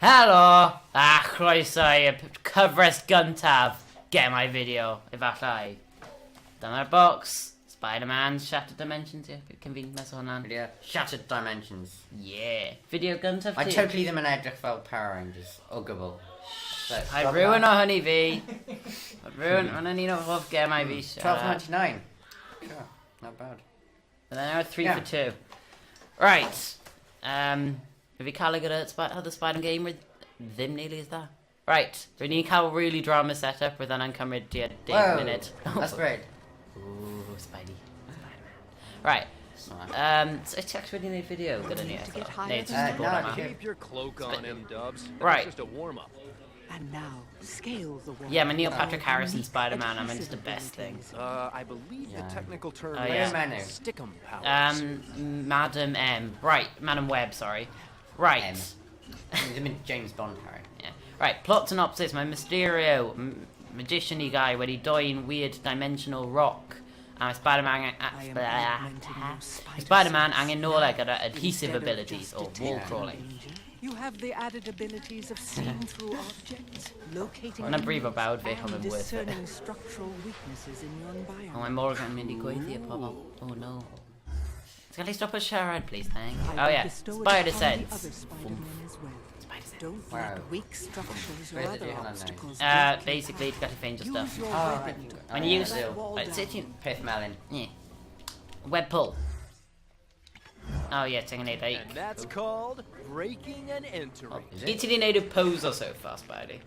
Helo, a chroeso i'r cyfres gyntaf gemau fideo, efallai. Dyma'r box, Spider-Man Shattered Dimensions, ie, yeah, cyn fi'n mess o hwnna'n. Yeah, Shattered Dimensions. Yeah. Fideo gyntaf ti. I totally ddim yn edrych fel Power Rangers o gwbl. Paid rhywun o hynny fi. Rhywun, hwnna'n un o hoff gemau fi. 12.99. Sure, not bad. And then now 3 yeah. for 2. Right. Fi cael ei gyda other Spider-Man game with ddim nearly as dda. Right, rydyn ni'n cael really drama set-up, roedd yna'n cymryd tua 10 munud. That's great. Ooh, Spidey. Spider-Man. Right. So ti actually wedi gwneud fideo gyda ni eto? Neu ti jyst bod yma? Keep your cloak on him, Dubs. Right. Just a warm-up. And now, scale the wall. Yeah, mae Neil Patrick Harris yn Spider-Man, a mae'n just the best thing. I believe the technical term oh, yeah. is stickum powers. Madam M. Right, Madam Web, sorry. Right. M. Ddim yn James Bond, Harry. Yeah. Right, plot synopsis. Mae Mysterio, magician-y guy, wedi doi'n weird dimensional rock. A mae Spider-Man Spider-Man angen nôl e gyda adhesive abilities or wall crawling. You have the added abilities of seeing through objects, locating Hwna'n brifo bawd fi, and ond mae'n worth it. discerning structural weaknesses in your environment. O, mae Morgan yn mynd i gweithio i pobl. Oh no. Ti'n gallu stop o siarad, please, thank. I Oh will yeah, bestow it Spider upon the Sense. other Spider-Man as well. Spider Sense. Don't Wow. let weak structures or Beth other ydi hwnna'n neud? obstacles block your Basically, path. ti'n gallu ffeindio Use stuff. your Oh, webbing right. to Mae'n Oh, yeah, use... Dil. wall Right, sut down. ti'n... Peth melyn. Yeah. Web pull. Oh yeah, ti'n gwneud eic. And that's called breaking and entering. Is Gyd it? ti wedi gwneud yw poser so far, Spidey.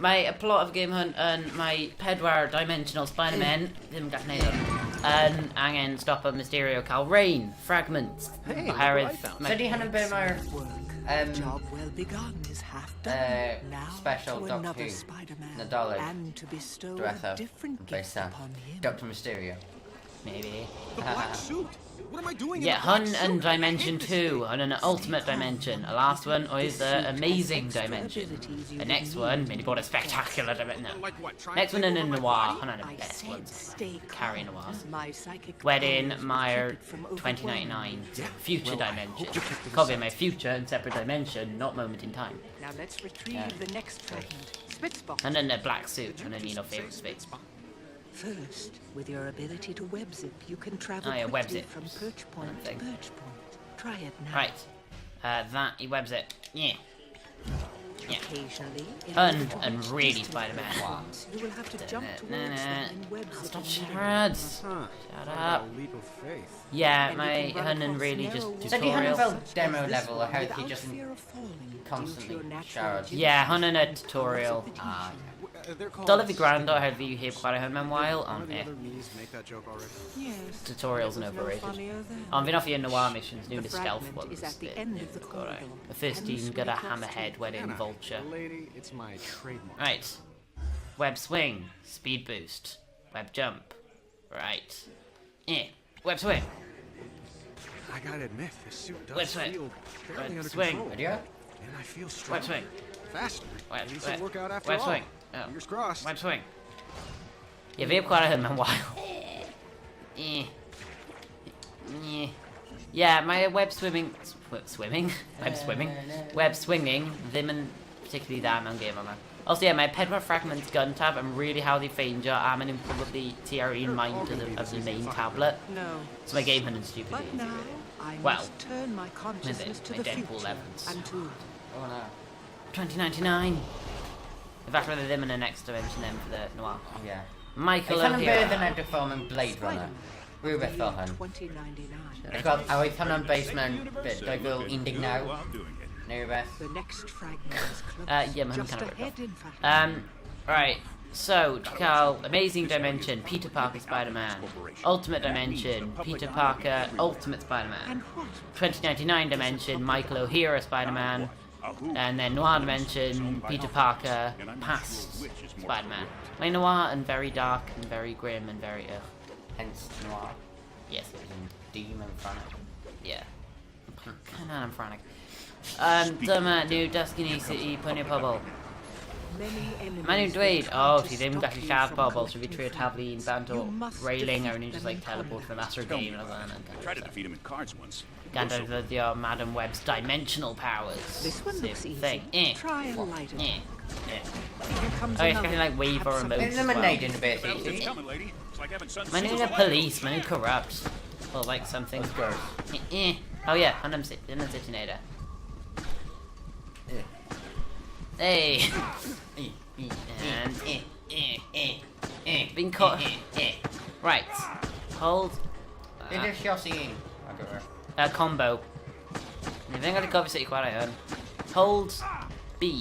Mae y plot of game hwn yn mae pedwar dimensional Spider-Man, ddim yn gallu gwneud hwn, yn angen stopo Mysterio cael rain, fragments, Hey, look what I oherwydd... found. So di hwnna'n be mae'r Work. Job well begun is half done. Now special to Doctor another Who Spider-Man Nadolig and to bestow a diwethaf different yn gift based upon him. Dr Mysterio. Maybe. The black suit. What am I doing in Yeah, the black hwn suit? yn I hate Dimension this 2, thing. hwn yn Ultimate Dimension. Y last one oedd This the suit has Amazing extra Dimension. abilities you The will next need one, to mynd i bod a get. spectacular dimension. No. Like what? Try and Next one take yn y over my noir, body? hwnna'n y I best said one. stay Carry calm. Noir. My psychic Wedyn powers will mae'r keep it from overwhelming 2099 you. Future Well, I Dimension. hope you kept the Cofio, receipt. mae future yn separate dimension, not moment in time. Now let's retrieve the next fragment. Spitzbot. Hwn yn y black suit, hwn yn un o favourites fi. First, with your ability to web zip, you can travel Oh, yeah, web quickly zip. from perch point to Thing. perch point. Try it now. Right. That, i web zip. Yeah. Yeah. Occasionally, in Hwn order to yn reach really distant Spider-Man. platforms, you will have to jump towards them in web Oh, Stop zipping siarad! Huh. Shut Talk up. about a leap of faith. Yeah, And you mae can run hwn yn across really narrow just walls So di hwn yn tutorial. fel such as demo this level one oherwydd ti without just yn fear of falling due to constantly your natural siarad. agility Yeah, hwn yn y and powers tutorial. of Ah, adhesion. They're called Dyle fi gwrando oherwydd fi heb chwarae hwn mewn while, One of ond the eh, other me's make that joke already. Yes, tutorials it yn was no overrated. funnier then. Ond fi'n hoffi y noir missions, nhw'n The y stealth fragment ones. is at the that end nhw'n of the gorau. corridor. Y first Can un you swing gyda across to hammerhead, it? wedyn Anna, vulture. Lady, it's my trademark. Right. Web swing, speed boost, web jump. Right. Yeah. Web swing. I gotta admit, this suit does Web swing. feel fairly Web under swing. control. Ydy o? And I feel strong. Web swing. Faster. Web, Maybe this web, will work out after web all. swing. Oh. Fingers crossed. Web swing. Ie, fi heb chwarae hyn mewn while. Eh. Eh. Yeah, mae web swimming... Swimming? Web swimming? Web swinging ddim yn particularly dda mewn game yma. Also, yeah, mae pedwar fragment gyntaf yn really hawdd i ffeindio a maen nhw'n probably tua'r un maint of the main tablet. No. So mae game hwn yn stupid But easy, now really. I Well, must turn my consciousness to mae the Deadpool future Evans. and to Oh no. 2099! Efallai bydd e ddim yn y next dimension then for the noir. Yeah. Michael Oedd hwn yn bydd yn O'Hara. edrych fel mewn Blade Runner. Rhywbeth fel hwn. 2099. Ac oedd, a oedd hwnna'n based mewn bit 2019 neu rhywbeth. The next fragment is close. Yeah, mae hwn Just kind of ahead, in fact. Right, so, ti'n cael Amazing Dimension, Peter Parker Spider-Man, Ultimate Dimension, Peter Parker Ultimate Spider-Man, And what 2099 Dimension, Michael O'Hara Spider-Man, and then Noir Dimension, Peter Parker, Past Spider-Man. Mae Noir yn very dark and very grim and very ugh. Hence noir. Yes, As in demon frantic. yeah. Cynan am Frantic. Dyma new Destiny City Pwnio Pobl. Maen nhw'n dweud, oh, ti ddim yn gallu lladd bobl, so fi trio taflu un bant o railing a nhw'n just like teleport from master game and all that. Tried to defeat him in cards once. Gan defnyddio Madam Web's dimensional powers. This one looks easy. Thing. Eh. Try a light Eh. Eh. Here comes Oh, it's another. gallu like wave or Perhaps emote Beth as ddim yn well. neud yn y beth It's easy. coming, lady. It's like having Sun Maen Tzu's nhw'n y life. police, maen nhw'n corrupt. Or like something. Of course. Eh, eh. Oh yeah, hwnna'n sut ti'n neud e. Eh. Hey! Eh, eh, And eh, eh. eh, eh, Fi'n co- eh, eh, eh. Right. Hold. Beth yw'r sios i un? Ar gyfer. Combo. Ni fe'n gallu cofio sut i chwarae hwn. Hold B.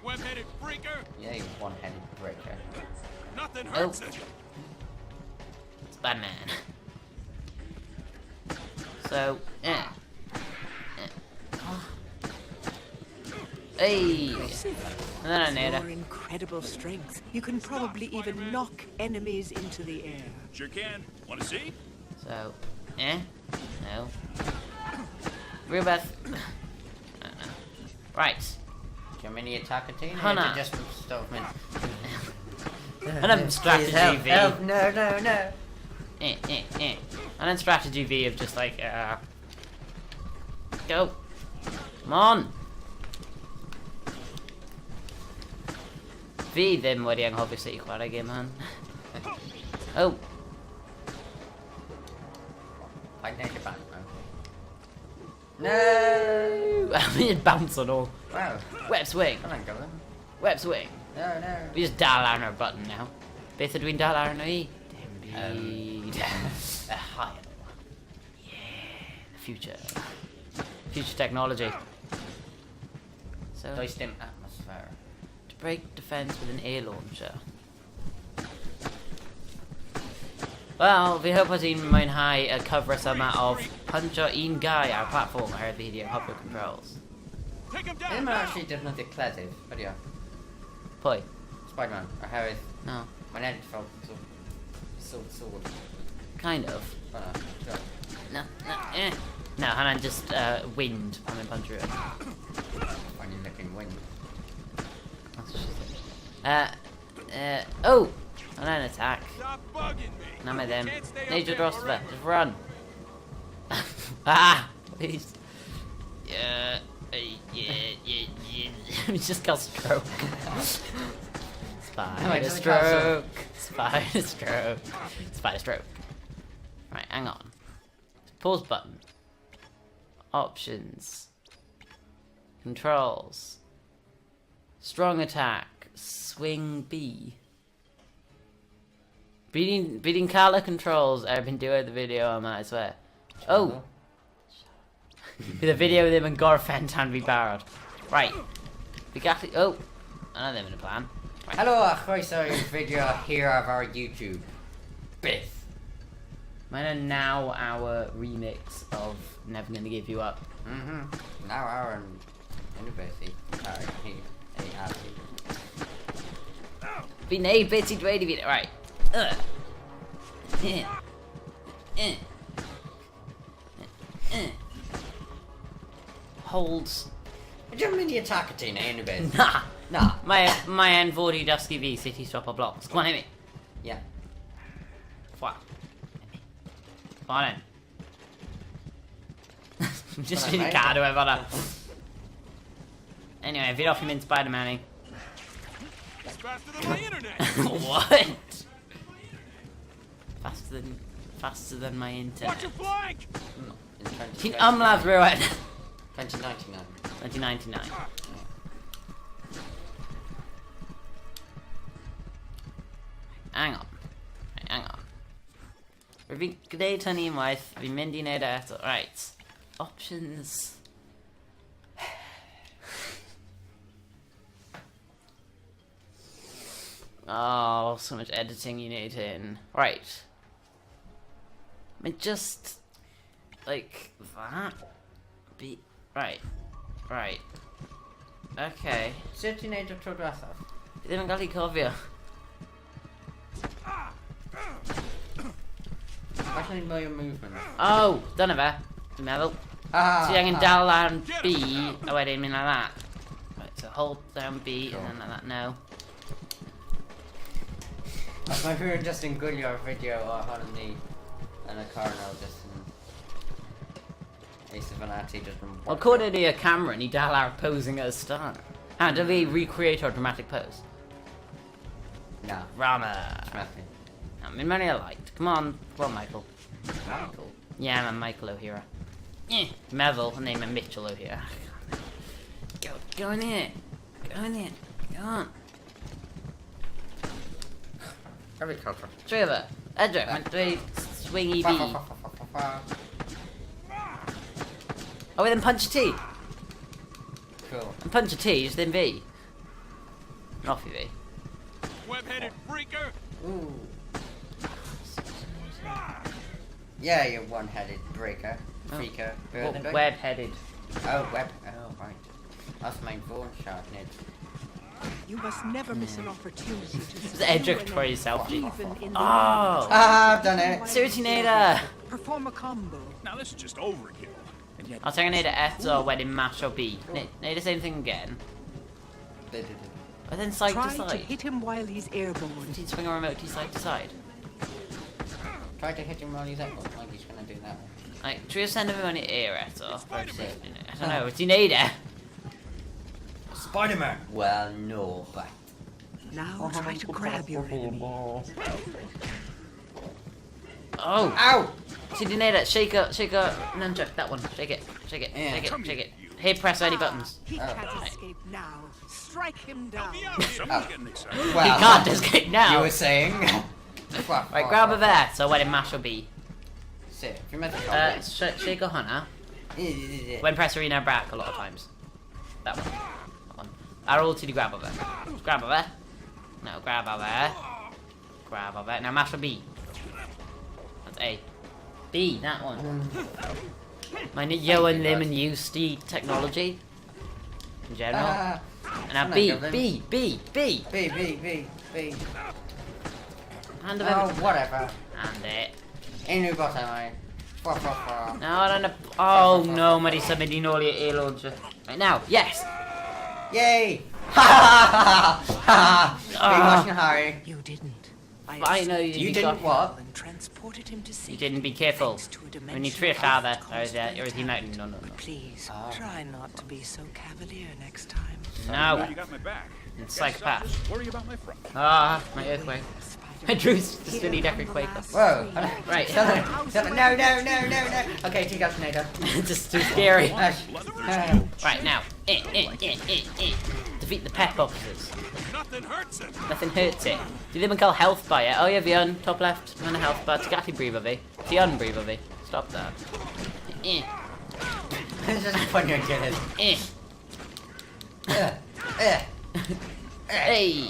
Web-headed freaker. Yeah, you one-headed breaker. Nothing Oh. hurts it. Spider-Man. So, eh. Eh. Hey! Impressive. And then I need Your it. incredible strength. You can probably even knock enemies into the air. Sure can. Want to see? So, eh? No. Rubeth. I don't know. Right. Do you want me to attack a team? Hwnna. Or just stop me? And I'm strategy Please help, V. help, no, no, no. Eh, eh, eh. And then strategy V of just like, go. Come on. Fi ddim wedi anghofio sut i chwarae gêm hwn. Oh, Paid neud y Batman. No! I mean, bounce on all. Wow, Web swing, hwnna'n gyflym. web swing. No, no. We just dal arno'r button now. Beth ydw i'n dal arno i? Dim byd. A haul. Yeah, the future. Future technology. So, Does dim atmosphere. to break defense with an air launcher. Wel, fi hope bod ti'n mwynhau y cyfres yma of puncho un guy ar platform ar y video hopio controls. Take him down. Ddim yn now. actually defnyddio cleddyf, ydy o? Pwy? Spider-Man, oherwydd No. mae'n edrych fel sort sword, sword. Kind of. Fyna, sure. No, no, eh. No, hwnna'n just wind pan mae'n punch rhywun. Funny looking wind. That's what she said. Oh! Hwnna'n attack. Stop bugging me. Na mae ddim. Can't stay up Neidio here dros fe. forever. Just run. Ah! Please. Yeah. Yeah, yeah, yeah. We just got stroke. Spider Wait, does it count, stroke. Spider stroke. Spider stroke. Right, hang on. Pause button. Options. Controls. Strong attack. Swing B. Beating Carla controls erbyn diwedd y fideo yma, I swear. Oh! Bydd y fideo ddim yn gorffen tan fi barod. Right. Fi gallu... Oh! Yna ddim yn y plan. Right. Helo a chroeso i'r fideo hiraf ar YouTube. Byth. Mae'n a now hour remix of Never Gonna Give You Up. Mhm. Now hour yn unrhyw beth i R I A R T. Fi'n neud beth ti'n dweud i fi. Right. Ugh. Eh. Eh. Eh. Holds. Ydw i'n mynd i attack ti neu unrhyw beth? Na! Na. Mae, mae e'n fod i dysgu fi sut i stop o blocks. Come on, hit me. Yeah. Fwa. Come on in. Just Come on, fi'n mate. cadw e fan'na. Anyway, fi'n hoffi mynd Spider-Man-y. It's faster than my internet. What? Faster than my internet. Watch your flank. In Ti'n ymladd rhywun. 2099. 1999. Hang on. Right, hang on. Rwyf fi'n gwneud hynny unwaith, fi'n mynd i wneud e eto. Right. Options. Oh, so much editing you need in. Right. I mean, just like that. Be right. Right. Okay. Sut ti'n neud o tro diwethaf? Fi ddim yn gallu cofio. Falle ni'n mwy o movement. Oh, dyna fe. Dwi'n meddwl. Ah, Ti angen ah. dal ar B a wedyn mynd like that. Right. So hold down B Cool. and then like that. No. Os mae rhywun just yn gwylio'r fideo o hon ni yn y cornel just yn eistedd fyna ti just yn... Well, according to your camera, ni dal ar posing at a start. And do we recreate our dramatic pose? Na, Rama. methu. I mean, many a light. Come on, come on, Michael. Michael. Yeah, I'm Michael O'Hara. Eh, Meddwl, name is Mitchell O'Hara. Go, go in here. Go in here. Go on. Every culture. Trevor, edrych, mae'n dweud swingy Fa, B. fa, fa, fa, fa, fa. Oh, wedyn punch T. Cool. And punch a T, just ddim fi. Yn off i fi. Web-headed freaker. Ooh. Yeah, you one-headed breaker. Freaker. Well, Bird. Web-headed. Oh, web. Oh, right. That's my bone shot, Nid. You must never miss an opportunity to Just subdue edrych an trwy enemy, yourself. even in the Oh! Ah, I've done it. Seriously, neud e? Perform a combo. Now this is just overkill. And yet, Os angen neud e eto, wedyn mash o B. Neud the same thing again. Wedyn side to Try to side. hit him while he's airborne. Ti'n swing a remote ti side to side. Try to hit him while he's up. Like he's gonna do that. Like, trio send him mewn i air eto. Spider-Man. I don't know, ti'n neud e? Spider-Man. Well, no, but Now try to grab your enemy. Oh! ow! Ti di neud e? Shake a, shake a nunchuck, that one. Shake it, shake it, Yeah. shake it, Come shake here, it. you. Hey, press any buttons. He Oh. can't escape now. Strike him down. help me out here. Someone's getting excited. Well, He can't escape now! You were saying. Right, grab a there, so wedyn mash o B. Sit. Fi'n meddwl Shake o hwnna. When press arena back a lot of times. That one. That one. Ar ôl ti di grab o fe. Grab o fe. No, grab o fe. Grab o fe. Now mash o B. That's A. B, that one. Mae'n Iowan ddim yn used i technology. In general. Ah, And now B, B, B, B. B, B, B, B. Hand Oh, of it. whatever. And it. Unrhyw bottom I. Fwa, fwa, fwa. No, I don't know. Oh no, mae di symud i nôl i'r air launcher. Right now, yes! Yay! Ha ha ha ha ha! Ah. Be watching Harry. You didn't. I I know you, You got- didn't what? And transported him to You safety. didn't be careful. Thanks to a When you dimensional trio lladd e, rift or is caused by it, or is he talent. no, no, no. But please, Ah. try not to be so cavalier next time. No. You got my back. It's Guess I'll psychopath. just worry about my front. Ah, my earthquake. Spider-Man. Drew's just Here really come the earthquake. last Whoa. three. Right. Stop it. Stop it. No, no, no, no, no. Okay, take out tornado. Just too scary. Ash. Bloodthirsty old Right now. Eh, eh, eh, eh, eh. Defeat the pep officers. Nothing hurts it. Nothing hurts it. Dwi ddim yn cael health bar yet. Oh yeah, fi yn. Top left. Mae'n a health bar. Ti'n gallu brifo fi. Ti yn brifo fi. Stop that. Eh, It's just funny on gilydd. eh. Eh, eh. Hey!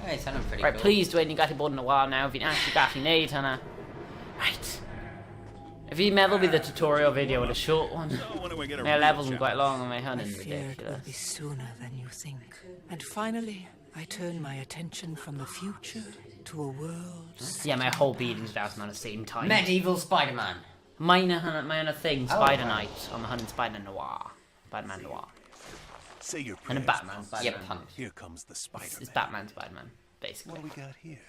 Hey, sounding pretty Right, cool. please dweud ni'n gallu bod yn y wal nawr. Fi'n actually gallu neud hwnna. Right. Fi'n meddwl bydd y tutorial video yn a short one. So when do we get a Mae'r real levels yn quite challenge? long, ond mae hwn I yn fear it will be ridiculous. sooner than you think. And finally, I turn my attention from the future to a world. Yeah, mae whole byd yn dod out mewn the same time. Medieval Spider-Man. Mae'n hwnna, mae hwnna thing, Oh, Spider right. Knight, ond mae hwn yn Spider Noir. Spider-Man Noir. Say your And a prayers. Batman, Yeah, Spider-Man. punks. Here comes the Spider-Man. It's Batman, Spider-Man, What basically. do we got here?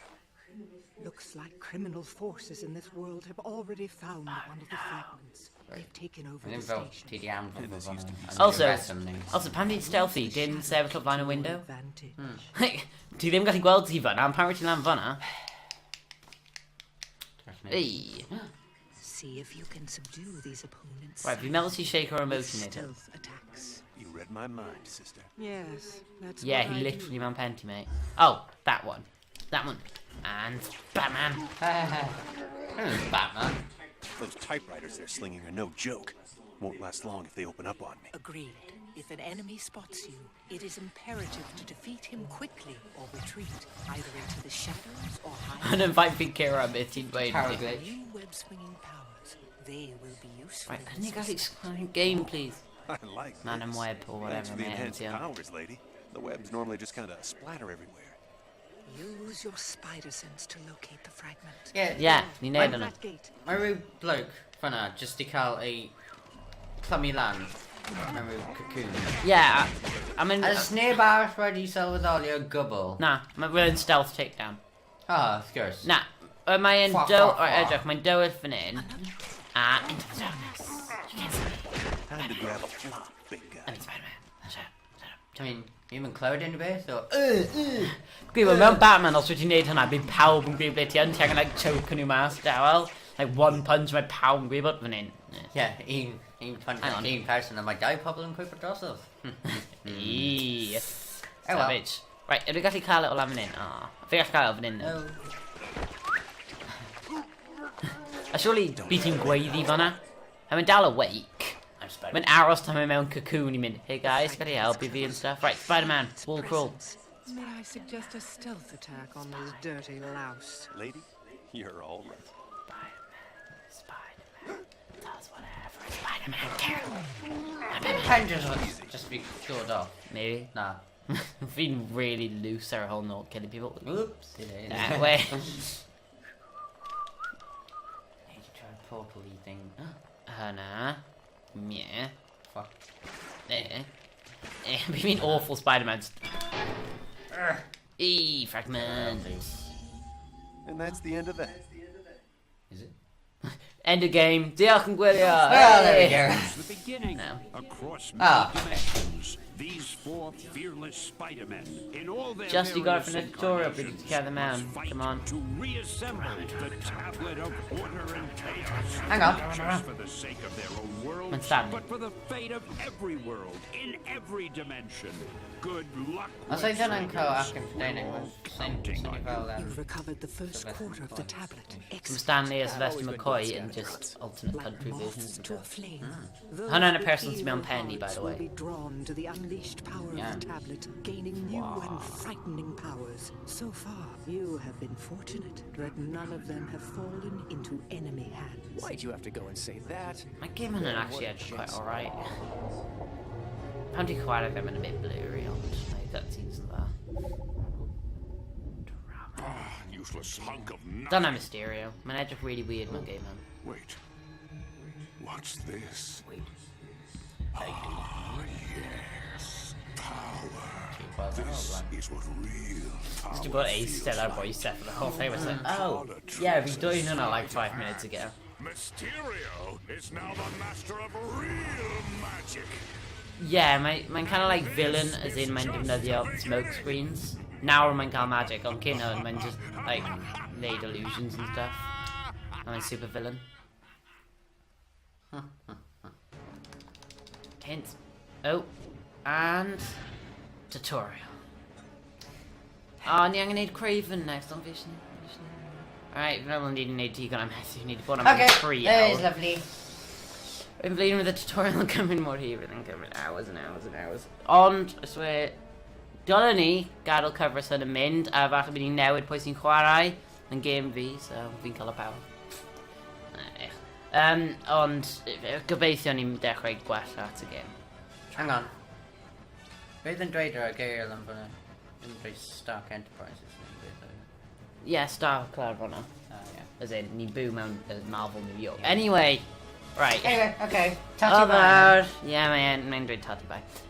Looks like criminal forces in this world have already found one of the fragments. They've taken over Ddim the fel station. ti di anfon This used to be Also, reswm ni. also pan ti'n stealthy, dim sefyll o flaen y window. Advantage. Like, ti ddim gallu gweld ti fan'na, ond pan wyt ti'n lan fan'na? Hey. See if you can subdue these opponents. Right, fi'n meddwl ti shake or with emotion neud. stealth attacks. You read my mind, sister. Yes, that's Yeah, what he I literally do. mewn pen ti, mate. Oh, that one. That one. And Batman. Batman. Those typewriters they're slinging are no joke. Won't last long if they open up on me. Agreed. If an enemy spots you, it is imperative to defeat him quickly or retreat, either into the shadows or hide. Yn faint fi'n curo am beth ti'n dweud. Power ti. glitch. New web-swinging powers. They will be useful. Right, in can you this guys respect. explain game, please? I like Man and this. web or whatever, Thanks for the man, enhanced yeah. powers, lady. The webs normally just kind of splatter everywhere. Use your spider sense to locate the fragment. Yeah, Yeah, ni'n neud Find hwnna. that gate. Mae rhyw bloke fan'na jyst i cael ei clymu lan mewn rhyw cocoon. Yeah, A mae'n... A sneb arall wedi sylweddoli o gwbl. Na, mae'n stealth takedown. Ah, wrth gwrs. Na, mae'n Fwa, dyw... fwa, fwa. Right, edrych, mae'n dywyll fan hyn. A, into the darkness. You can't see me. Time to grab a flop, big guy. I'm Spider-Man. Shut up, shut up. I mean, ni'n yn clywed unrhyw beth, so... Gwybod, mewn Batman, os wyt ti'n neud hwnna, bydd pawb yn gwybod ble ti yn, ti angen, like, choke nhw mas, dawel. Like, one punch, mae pawb yn gwybod fan hyn. Yeah, un punch, Hang on. un person, a mae dau pobl yn gwybod drosodd. Eee. Oh, well. Savage. Right, ydw i'n gallu cael e o lan fan hyn? Ah, fi gallu cael e o fan hyn. No. A surely, bydd ti'n gweiddi fan'na? A mae'n dal awake. I'm Spider-Man. Mae'n aros tan mae'n mewn cocoon i mynd, hey guys, gotta helpu fi and stuff. Right, Spider-Man, wall crawl. May I suggest a stealth attack on this dirty louse? Lady, you're all right. Spider-Man, Spider-Man, does whatever Spider-Man can. Pen just be scored off. Maybe. Na. Fi'n really loose ar y whole not killing people. Oops. It is. That way. Need to try portal-y thing. Hwnna. Yeah. Fuck. Eh. Eh, fi'n awful Spider-Man. E fragments. And that's the end of that. Is it? End of game. Diolch yn gwylio. Well, there we go. The beginning. No. Across many Ah. dimensions, these four fearless Spider-Men, in all their Just you got it various from the tutorial, but you incarnations, together, man. must fight Come on. To reassemble the tablet of order and chaos. Hang on. Not just for the sake of their own world, Mae'n Stanley. but for the fate of every world, in every dimension. Good luck, Os oedd hwnna'n cael web-slingers. acen Prydeinig, We're all mae'n sy'n counting on swnio you. fel... You've recovered the first Sylvester quarter of the McCoy. tablet. From Excellent. Stanley a Sylvester always been McCoy good in at just alternate Like country moths versions. to a flame. Those Hwnna'n y with person sy'n mewn evil pen i, by hearts the will way. be drawn to the unleashed power Yeah. of the tablet, gaining new and frightening powers. So far, you have been fortunate that none of them have fallen into enemy hands. Why'd you have to go and say that? Mae game hwnna'n actually edrych quite alright. Pam di chwarae fe, mae'n a bit blurry, ond mae cutscenes yn dda. Drama. Useless hunk of nothing. Dyna Mysterio. Mae'n edrych really weird mewn game hwn. Wait. What's this? Wait. Ah, yes. Power. Ti'n gweld hwnna o'r This blaen? is what real power Just about a feels stellar like. voice set for the whole thing. Was like, oh, yeah, we've done hwnna like 5 minutes ago. Mysterio is now the master of real magic. Yeah, mae'n kind of like villain, as in mae'n defnyddio smoke screens. Nawr mae'n cael magic, ond cyn hwn mae'n just like neud illusions and stuff. A mae'n super villain. Hint. Oh, and tutorial. Oh, ni angen neud Kraven next, ond fi eisiau. Alright, fi'n meddwl ni wedi neud digon am heddiw, ni wedi bod am Okay, 3 that is awr. lovely. Fi'n flin with y tutorial yn cymryd mor hir, yn cymryd hours and hours and hours. Ond, I swear, dylen ni gadael cyfres yn y mynd, a falle bydd ni'n newid pwy sy'n chwarae yn game fi, so fi'n cael y power. Ech. Ond, gobeithio ni'n dechrau gwella at y game. Hang on. Beth yn dweud ar y geiriau am fyna? Yn dweud Stark Enterprises neu beth oedd e? Yeah, Stark Clarabona. Ah, yeah. As in, ni'n byw mewn Marvel New York. Anyway, right. Anyway, okay. Tati bye. Other. Yeah, mae'n dweud tati bye.